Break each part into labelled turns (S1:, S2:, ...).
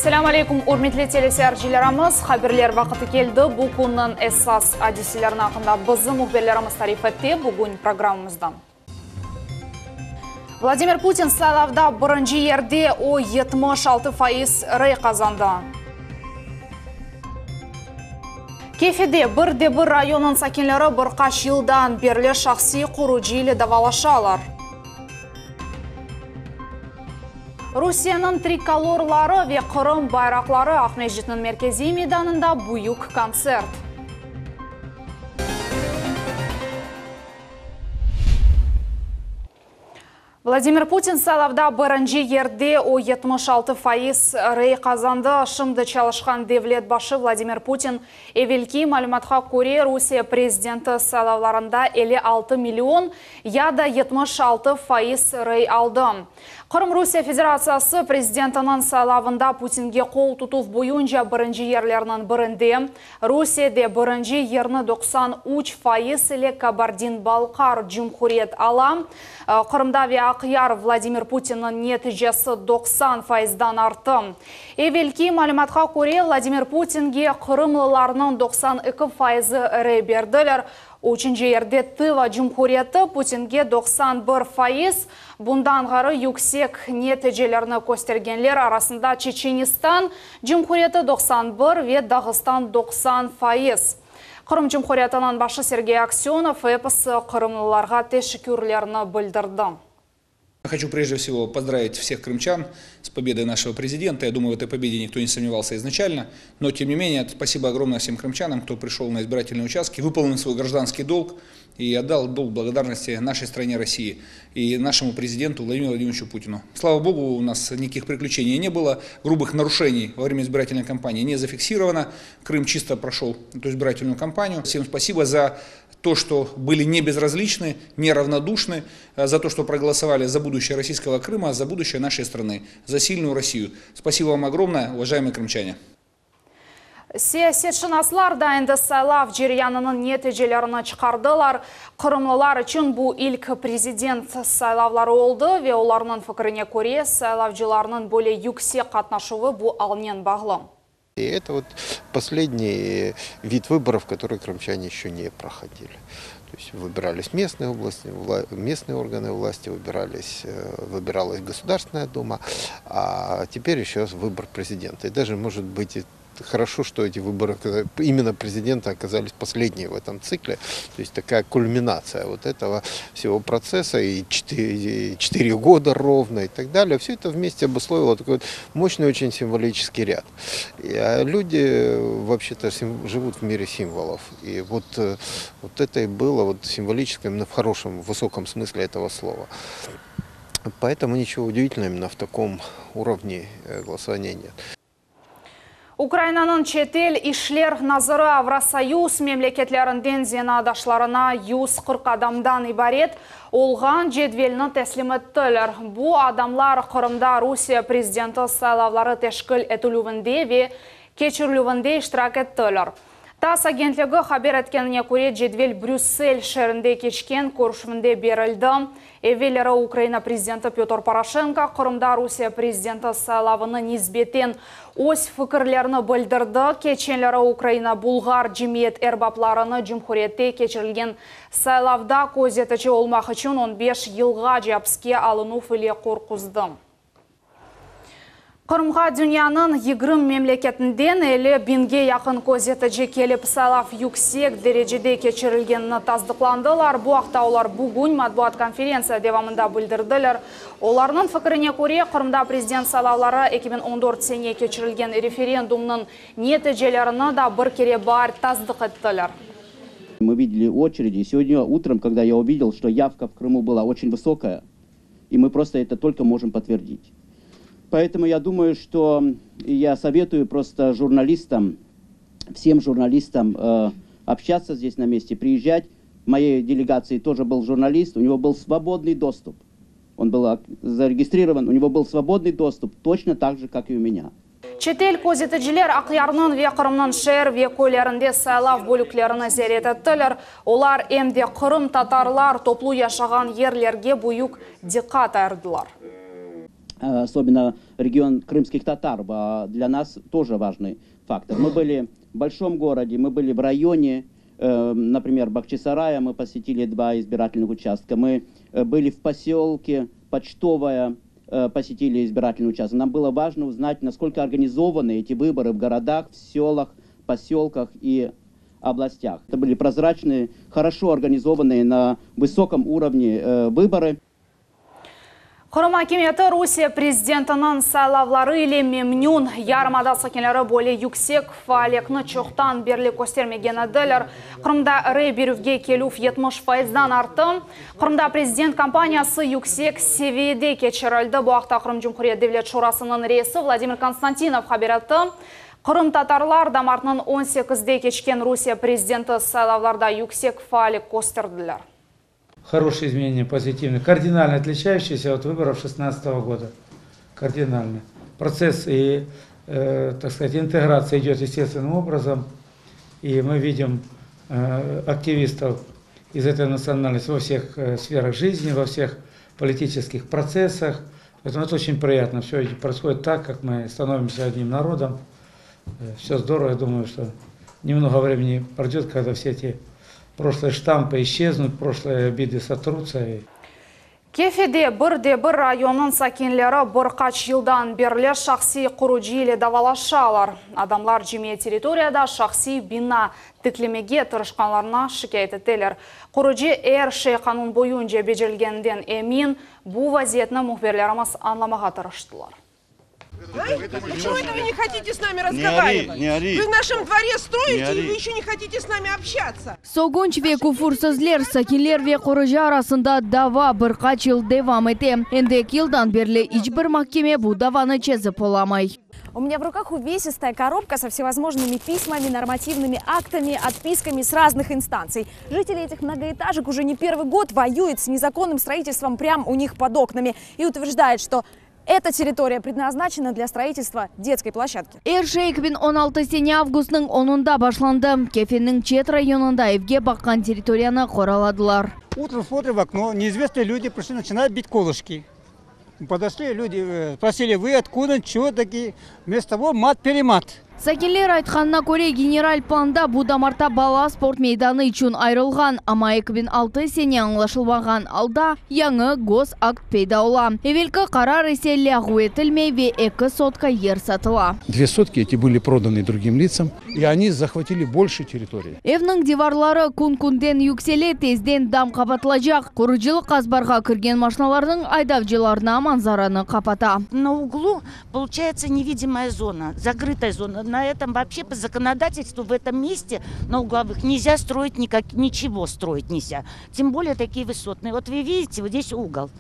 S1: Esselâmu aleykum, ürmetli teleseyircilerimiz! Haberler vaqıtı keldi. Bu künniñ esas adiselerini aqqında bizim mühbirlerimiz tarif etti bugün programmamızda. Vladimir Putin saylavda birinci yerde, o, 76% rey qazandı. Kefede bir de bir rayonıñ sakinleri bir qaç yıldan berli şahsiy qurucı ile davalaşalar. Rusiyeniñ trikolorları ve Qırım bayraqları Aqmescitniñ merkeziy meydanında büyük kontsert. Vladimir Putin saylavda birinci yerde, o, 76% rey qazandı. Şimdi çalışqan devlet başı Vladimir Putin, evelki malümatqa köre, Rusiye prezidenti saylavlarında 56 million, ya da 76% rey aldı. Qırım Rusiye Federatsiyası prezidentiniñ saylavında Putinge qol tutuv boyunca birinci yerlerniñ birinde, Rusiyede birinci yerni 93% ile Kabardin-Balqar cumhuriyet ala. Qırımda ve Aqyar Vladimir Putinniñ neticesi 90 faizdan arttı. Evelki malümatqa köre, Vladimir Putinge qırımlılarnıñ 92 faizi rey berdiler. Üçünci yerde Tıva cumhuriyeti, Putinge 91%. Bundan ğayrı, yüksek neticelerni köstergenler arasında Çeçenistan Cumhuriyeti 91 ve Dağıstan 90%. Qırım Cumhuriyetiniñ başı Sergey Aksönov episi qırımlılarğa teşekkürlerini bildirdi.
S2: Хочу прежде всего поздравить всех крымчан с победой нашего президента. Я думаю, в этой победе никто не сомневался изначально. Но, тем не менее, спасибо огромное всем крымчанам, кто пришел на избирательные участки, выполнил свой гражданский долг и отдал долг благодарности нашей стране России и нашему президенту Владимиру Владимировичу Путину. Слава богу, у нас никаких приключений не было, грубых нарушений во время избирательной кампании не зафиксировано. Крым чисто прошел эту избирательную кампанию. Всем спасибо за то, что были не безразличны, не равнодушны, за то, что проголосовали за будущее российского Крыма, за будущее нашей страны, за сильную Россию. Спасибо вам огромное, уважаемые крымчане.
S1: Siyasetşınaslar da endi saylav ceryanınıñ neticelerini çıqardılar. Qırımlılar içün bu ilk prezident saylavları oldı ve olarnıñ fikrine köre, saylavcılarnıñ böyle yüksek qatnaşuvı bu alnen bağlı.
S3: И это вот последний вид выборов, который крымчане еще не проходили. То есть выбирались местные области, местные органы власти, выбирались, выбиралась Государственная Дума, а теперь еще выбор президента. И даже, может быть, хорошо, что эти выборы именно президента оказались последние в этом цикле. То есть такая кульминация вот этого всего процесса, и 4, 4 года ровно и так далее. Все это вместе обусловило такой вот мощный очень символический ряд. И, а люди вообще-то живут в мире символов. И вот, вот это и было вот символическое именно в хорошем, высоком смысле этого слова. Поэтому ничего удивительного именно в таком уровне голосования нет.
S1: Ukrainanıñ çetel işler naziri Avrosoyuz memleketlerinden zenaatdaşlarına 140 adamdan ibaret olğan cedvelni teslim ettiler. Bu adamlar Qırımda Rusiye prezidenti saylavları teşkil etilüvinde ve keçirilüvinde iştirak ettiler. TASS agentligi haber etkenine köre, cedvel Brüssel şeerinde keçken körüşüvinde berildi. Evelleri Ukraina prezidenti Pötr Poroşenko Qırımda Rusiye prezidenti saylavına nisbeten öz fikirlerini bildirdi. Keçenleri Ukraina bulğar cemiyet erbaplarını cumhuriyette keçirilgen saylavda közetici olmaq içün 15 yılğace apiske alınuv ile qorquzdı. Qırımğa dünyanıñ 20 memleketinden 50 biñge yaqın közetici kelip saylav yüksek derecede keçirilgenini tasdıqlandılar. Bu aqta olar bugün matbuat konferentsiya devamında bildirdiler. Olarnıñ fikrine köre, Qırımda prezident saylavları 2014 sene keçirilgen referendumnıñ neticelerini da bir kere bar tasdıq ettiler.
S4: Мы видели очереди. Сегодня утром, когда я увидел, что явка в Крыму была очень высокая, и мы просто это только можем подтвердить. Поэтому я думаю, что я советую просто журналистам, всем журналистам общаться здесь на месте, приезжать. В моей делегации тоже был журналист, у него был свободный доступ. Он был зарегистрирован, у него был свободный доступ, точно так же, как и у меня.
S1: Çetel közeticiler Aqyarnıñ ve Qırımnıñ şeer ve köylerinde saylav bölüklerini ziyaret ettiler. Olar em de qırımtatarlar toplu yaşağan yerlerge büyük diqqat ayırdılar.
S4: Особенно регион крымских татар для нас тоже важный фактор. Мы были в большом городе, мы были в районе, например, Бахчисарая, мы посетили два избирательных участка. Мы были в поселке Почтовая, посетили избирательный участок. Нам было важно узнать, насколько организованы эти выборы в городах, в селах, поселках и областях. Это были прозрачные, хорошо организованные на высоком уровне выборы.
S1: Qırım akimiyeti Rusiye prezidentiniñ saylavları ile memnün. Yarımada sakinleri böyle yüksek faallikni çoqtan berli köstermegen ediler. Qırımda rey berüvge kelüv 70 faizdan arttı. Qırımda prezident kampaniyası yüksek seviyede keçirildi. Bu aqta Qırım Cumhuriyet Devlet Şurasınıñ reisi Vladimir Konstantinov haber etti. Qırımtatarlar da martnıñ 18-de keçken Rusiye prezidenti saylavlarda yüksek faallik kösterdiler.
S5: Хорошие изменения, позитивные, кардинально отличающиеся от выборов 2016 года. Кардинально. Процесс и, так сказать, интеграция идет естественным образом, и мы видим активистов из этой национальности во всех сферах жизни, во всех политических процессах. Поэтому это очень приятно. Все происходит так, как мы становимся одним народом. Все здорово. Я думаю, что немного времени пройдет, когда все эти прошлые штампы исчезнут, прошлые обиды сотрутся.
S1: Kefede bir de bir rayonnıñ sakinleri bir qaç yıldan berli şahsiy qurucı ile davalaşalar. Adamlar cemiyet territoriyada şahsiy bina tiklemege tırışqanlarına şikâyet eteler. Qurucı er şey qanun boyunca becerilgeninden emin, bu vaziyetni mühbirlerimiz añlamağa tırıştılar.
S6: Почему это вы не хотите с нами разговаривать?
S7: Не ори, не ори.
S6: Вы в нашем дворе строите,
S7: Не ори.
S6: и вы еще не хотите с нами общаться.
S8: Sögünç ve küfür sözler sakinler ve qurucı arasında dava bir qaç yıl devam ete. Endi 2 yıldan berli iç bir mahkeme bu davanı çezip olamay.
S9: У меня в руках увесистая коробка со всевозможными письмами, нормативными актами, отписками с разных инстанций. Жители этих многоэтажек уже не первый год воюют с незаконным строительством прямо у них под окнами и утверждают, что эта территория предназначена для строительства детской площадки.
S8: Er şey 2016 sene avgustnıñ 10-ında başlandı. Kefeniñ çet rayonında evge baqqan territoriyanı qoraladılar.
S10: Утром смотрим в окно, неизвестные люди пришли, начинают бить колышки. Подошли люди, спросили, вы откуда, чего такие? Вместо того мат-перемат.
S8: Sakinler aytqanına köre general planda bu damarta bala sport meydanı içün ayırılğan, amma 2006 sene añlaşılmağan alda yañı gosakt peyda ola. Evelki qarar ise lâğu etilmey ve 2 sotka yer satıla.
S11: Две сотки эти были проданы другим лицам, и они захватили больше территории.
S8: Evniñ divarları kün künden yüksele, tezden dam qapatılacaq. Qurucılıq azbarğa kirgen maşinalarnıñ aydavcılarına manzaranı qapata.
S12: На углу получается невидимая зона, закрытая зона. На этом вообще по законодательству в этом месте на угловых нельзя строить никак, ничего строить нельзя. Тем более такие высотные. Вот вы видите, вот здесь угол.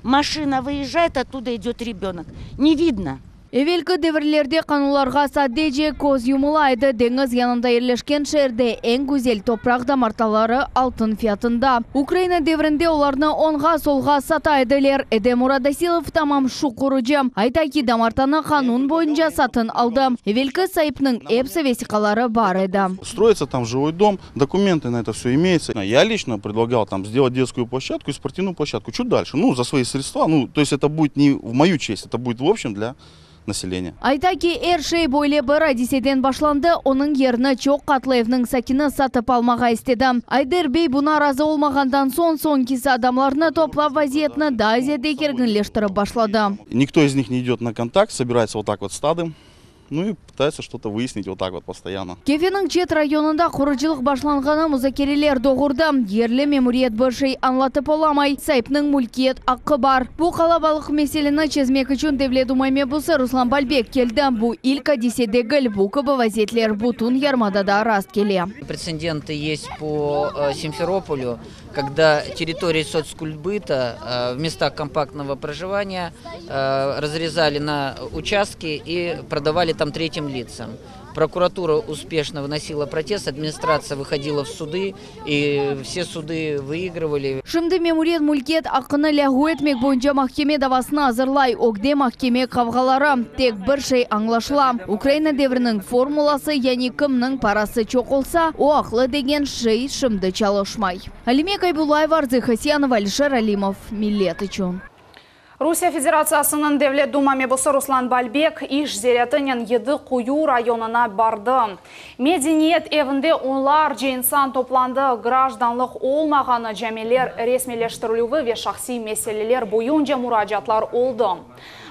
S12: Машина выезжает, оттуда идет ребенок. Не видно.
S8: Evelki devirlerde qanunlarğa sadece köz yumula edi. Deñiz yanında yerleşken şeerde eñ güzel topraq damartaları altın fiyatında. Ukraina devrinde olarnı oñğa solğa sata ediler. Edem Muradasилов tamam şu qurucı. Ayta ki damartanı qanun boyunca satın aldı. Evelki saipniñ episi vesiqaları bar edi.
S7: Строится там жилой дом, документы на это все имеются. Я лично предлагал там сделать детскую площадку и спортивную площадку чуть дальше, ну, за свои средства. Ну, то есть это будет не в мою честь, это будет в общем для населения.
S8: Ayta ki er şey böyle bir adiseden başlandı, onıñ yerini çoq qatlı evniñ sakini satıp almağa istedi. Ayder bey buña razı olmağandan soñ soñkisi adamlarnı toplap vaziyetni daa ziyade kerginleştirip başladı.
S7: Никто из них не идет на контакт, собирается вот так вот стадом, ну и пытается что-то выяснить вот так вот постоянно.
S8: Kefeniñ çet rayonında qurucılıq başlanğanı muzakereler doğurdı. Yerli memuriyet bir şey añlatıp olamay. Saipniñ mülkiyet aqqı bar. Bu qalabalıq meseleni çezmek içün Devlet Duma mebusı Ruslan Balbek keldi. Bu ilk adise degil. Bu kibi vaziyetler bütün yarımadada rast kele.
S13: Прецеденты есть по Симферополю, когда территории соцкультбыта в местах компактного проживания разрезали на участки и продавали там третьим лицам. Прокуратура успешно вносила протест, администрация выходила в суды, и все суды выигрывали.
S8: Şimdi memuriyet mülkiyet aqqını lâğu etmek boyunca mahkeme davasını azırlay. Ögde mahkeme qavğaları. Tek bir şey añlaşıla. Ukraina devriniñ formulası, yani kimniñ parası çoq olsa, o aqlı degen şey şimdi çalışmay. Alime Kaybulayeva, Arzı Хасьянова, Алишер Алимов. Millet içün.
S1: Rusiye Federatsiyasınıñ Devlet Duma mebusı Ruslan Balbek iş ziyaretinen Yedi Quyu rayonına bardı. Medeniyet evinde onlarca insan toplandı, grajdanlıq olmağanı camiler resmiyleştirilüvi ve şahsiy meseleler boyunca muracaatlar oldı.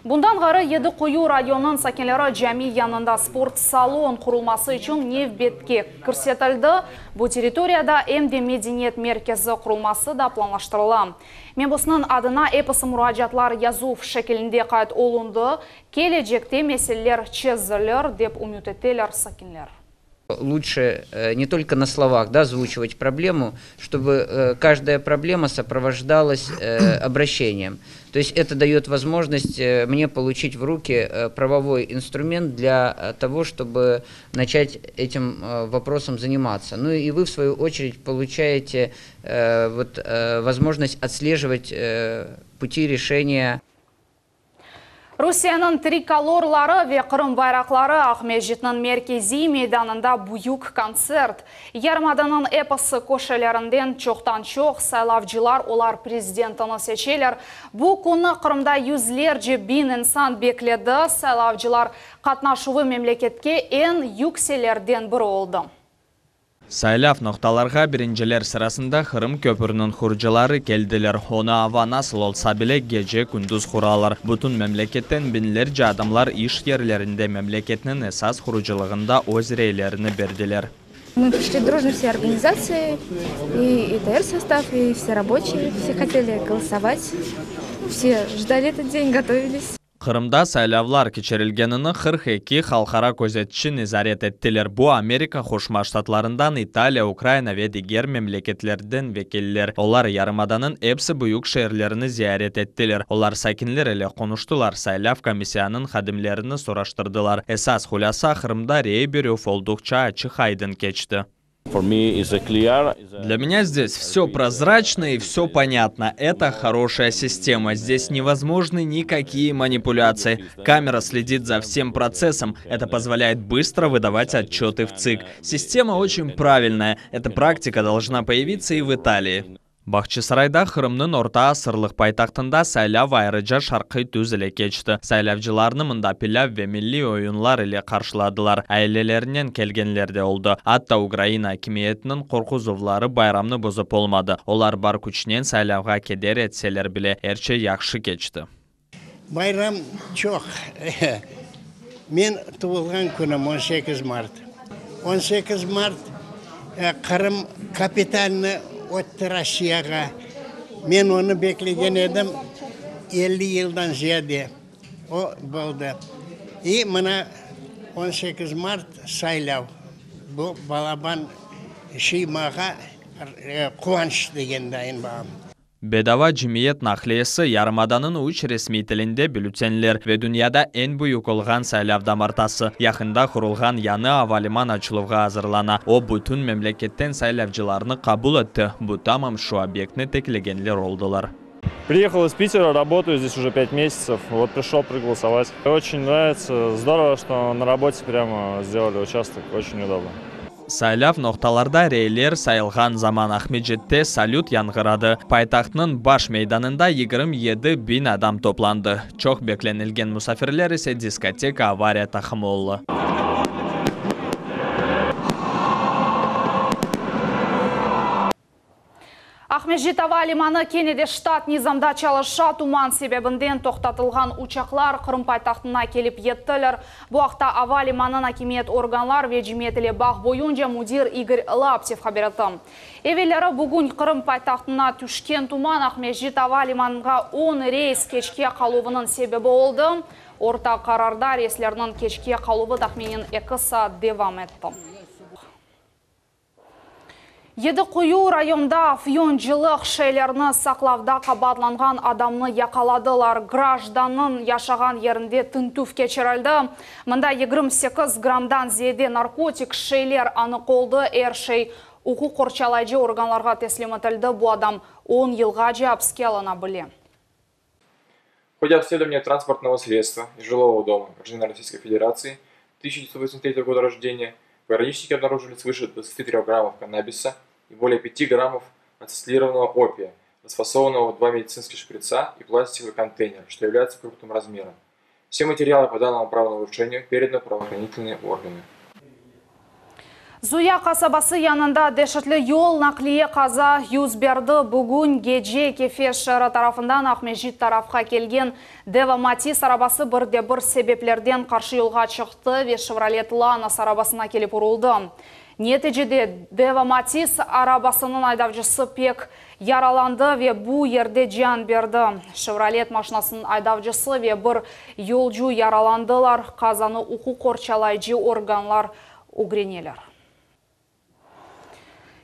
S1: Bundan ğayrı, Yedi Quyu rayonınıñ sakinleri cami yanında sport salon qurulması içün nevbetke kirsetildi, bu territoriyada em de medeniyet merkezi qurulması da planlaştırıla. Mebusnıñ adına episi muracaatlar yazuv şekilinde qayd olundı, kelecekte meseleler çezilir, dep ümüt eteler sakinler.
S13: Лучше не только на словах, да, озвучивать проблему, чтобы каждая проблема сопровождалась обращением. То есть это дает возможность мне получить в руки правовой инструмент для того, чтобы начать этим вопросом заниматься. Ну и вы, в свою очередь, получаете вот, возможность отслеживать пути решения.
S1: Rusiyeniñ trikolorları ve Qırım bayraqları Aqmescitniñ merkeziy meydanında büyük kontsert. Yarımadanıñ episi köşelerinden çoqtan-çoq saylavcılar olar prezidentini seçeler. Bu künni Qırımda yüzlerce biñ insan bekledi, saylavcılar qatnaşuvı memleketke eñ yükselerden biri oldı.
S14: Saylav noqtalarğa birinciler sırasında Qırım köpüriniñ qurucıları keldiler. Onı ava nasıl olsa bile, gece-kündüz quralar. Bütün memleketten biñlerce adamlar iş yerlerinde memleketniñ esas qurucılığında öz reylerini berdiler.
S15: Мы пришли дружно всей организацией, и ИТР состав, и все рабочие, все хотели голосовать, все ждали этот день, готовились.
S14: Qırımda saylavlar keçirilgenini 42 halqara közetçi nezaret ettiler. Bu, Amerika Qoşma Ştatlarından, İtaliya, Ukraina ve diger memleketlerden vekiller. Olar yarımadanıñ epsi büyük şeerlerini ziyaret ettiler. Olar sakinler ile qonuştılar, saylav komissiyanıñ hadimlerini soraştırdılar. Esas hulâsa, Qırımda rey berüv olduqça açıq-aydın keçti. Для меня здесь все прозрачно и все понятно. Это хорошая система. Здесь невозможны никакие манипуляции. Камера следит за всем процессом. Это позволяет быстро выдавать отчеты в ЦИК. Система очень правильная. Эта практика должна появиться и в Италии. Bağçasarayda Qırımnıñ orta asırlıq paytahtında saylav ayrıca şarqiy tüs ile keçti. Saylavcılarnı mında pilâv ve milliy oyunlar ile qarşıladılar. Ailelerinen kelgenler de oldı. Atta Ukraina akimiyetiniñ qorquzuvları bayramnı bozıp olmadı. Olar bar küçnen saylavğa keder etseler bile, er şey yahşı keçti.
S16: Bayram çoq. Men tuvulğan künüm, 18 mart. 18 mart Qırım kapitalnı ötti Rossiyağa. Men onı beklegen edim 50 yıldan ziyade. O boldı. İ mına 18 mart saylav. Bu balaban şey mağa quvanç degendayın bağam.
S14: Bedava cemiyet naqliyesi, yarımadanıñ üç resmiy tilinde bülütenler ve dünyada eñ büyük olğan saylav damartası. Yaqında qurulğan yañı avaliman açıluvğa azırlana. O, bütün memleketten saylavcılarnı qabul etti. Bu tamam şu obyektni teklegenler oldılar.
S17: Приехал из Питера, работаю здесь уже 5 месяцев. Вот пришел проголосовать. Очень нравится. Здорово, что на работе прямо сделали участок. Очень удобно.
S14: Saylav noqtalarda reyler sayılğan zaman Aqmescitte salüt yañğıradı. Paytahtnıñ baş meydanında 27 biñ adam toplandı. Çoq beklenilgen musafirler ise diskoteka Avariya taqımı oldı.
S1: Aqmescit ava limanı kene de ştat nizamda çalışa tuman sebebinden toqtatılğan uçaqlar Qırım paytahtına kelip yettiler. Bu aqta ava limanınıñ akimiyet organlar ve cemiyet ile bağ boyunca müdir İgor Laptev haber etti. Evelleri bugün Qırım paytahtına tüşken tuman Aqmescit ava limanına 10 reys keçke qaluvınıñ sebebi oldı. Orta qararda reyslerniñ keçke qaluvı tahminen 2 saat devam etti. Yedi Quyu rayonda afyoncılıq şeylerini saqlavda qabaatlanğan adamnı yaqaladılar. Grajdanıñ yaşağan yerinde tintüv keçirildi. Mında 28 gramdan ziyade narkotik şeyler anıq oldı. Er şey uquq qorçalayıcı organlarğa teslim etildi. Bu adam 10 yılğace apiske alına bile.
S18: В ходе обследования транспортного средства и жилого дома гражданина Российской Федерации 1983 года рождения пограничники обнаружили свыше 23 граммов каннабиса и более 5 граммов ацетилированного опия. расфасованного в два медицинских шприца и пластиковый контейнер, что является крупным размером. Все материалы по данному правонарушению переданы в правоохранительные органы.
S1: Zuya qasabası yanında deşetli yol naqliye qaza yüz berdi. Bugün gece Kefe şeeri tarafından Aqmescit tarafqa kelgen Deva Matiz arabası bir de bir sebeplerden qarşı yolğa çıqtı ve Şevrolet Lanos arabasına kelip uruldı. Neticede Deva Matiz arabasınıñ aydavcısı pek yaralandı ve bu yerde can berdi. Şevrolet maşinasınıñ aydavcısı ve bir yolcu yaralandılar. Qazanı uquq qorçalayıcı organlar ögreneler.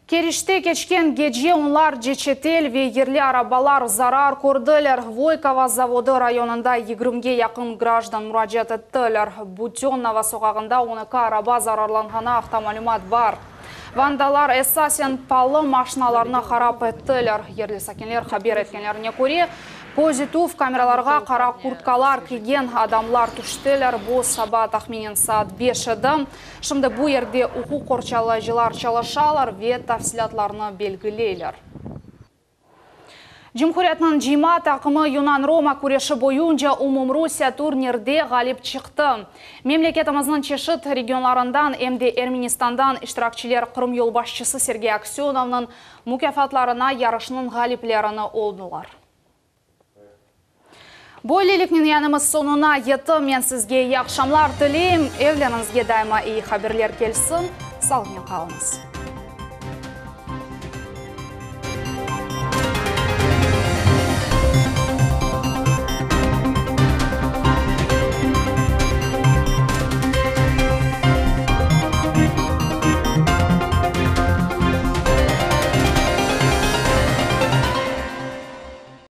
S1: Keriçte keçken gece onlarca çetel ve yerli arabalar zarar kördiler. Voykova zavodı rayonında yigirmige yaqın grajdan muracaat ettiler. Budönnova soqağında on eki araba zararlanğanı aqta malümat bar. Vandallar esasen palı maşinalarnı harap ettiler. Yerli sakinler haber etkenlerine köre, közetüv kameralarğa qara kurtkalar kiygen adamlar tüştiler. Bu saba tahminen saat beş edi. Şimdi bu yerde uquq qorçalayıcılar çalışalar ve tafsilâtlarnı belgileyler. Cumhuriyetniñ cıyma taqımı yunan-roma küreşi boyunca umumrusiye turnirde ğalip çıqtı. Memleketimizniñ çeşit regionlarından, em de Ermenistandan iştirakçiler Qırım yolbaşçısı Sergey Aksönovnıñ mukâfatlarına yarışnıñ ğaliplerini oldılar. Böyleliknen yanımız soñuna yetti. Men sizge iyi aqşamlar tileyim. Evleriñizge daima iyi haberler kelsin. Sağlıqnen qalıñız.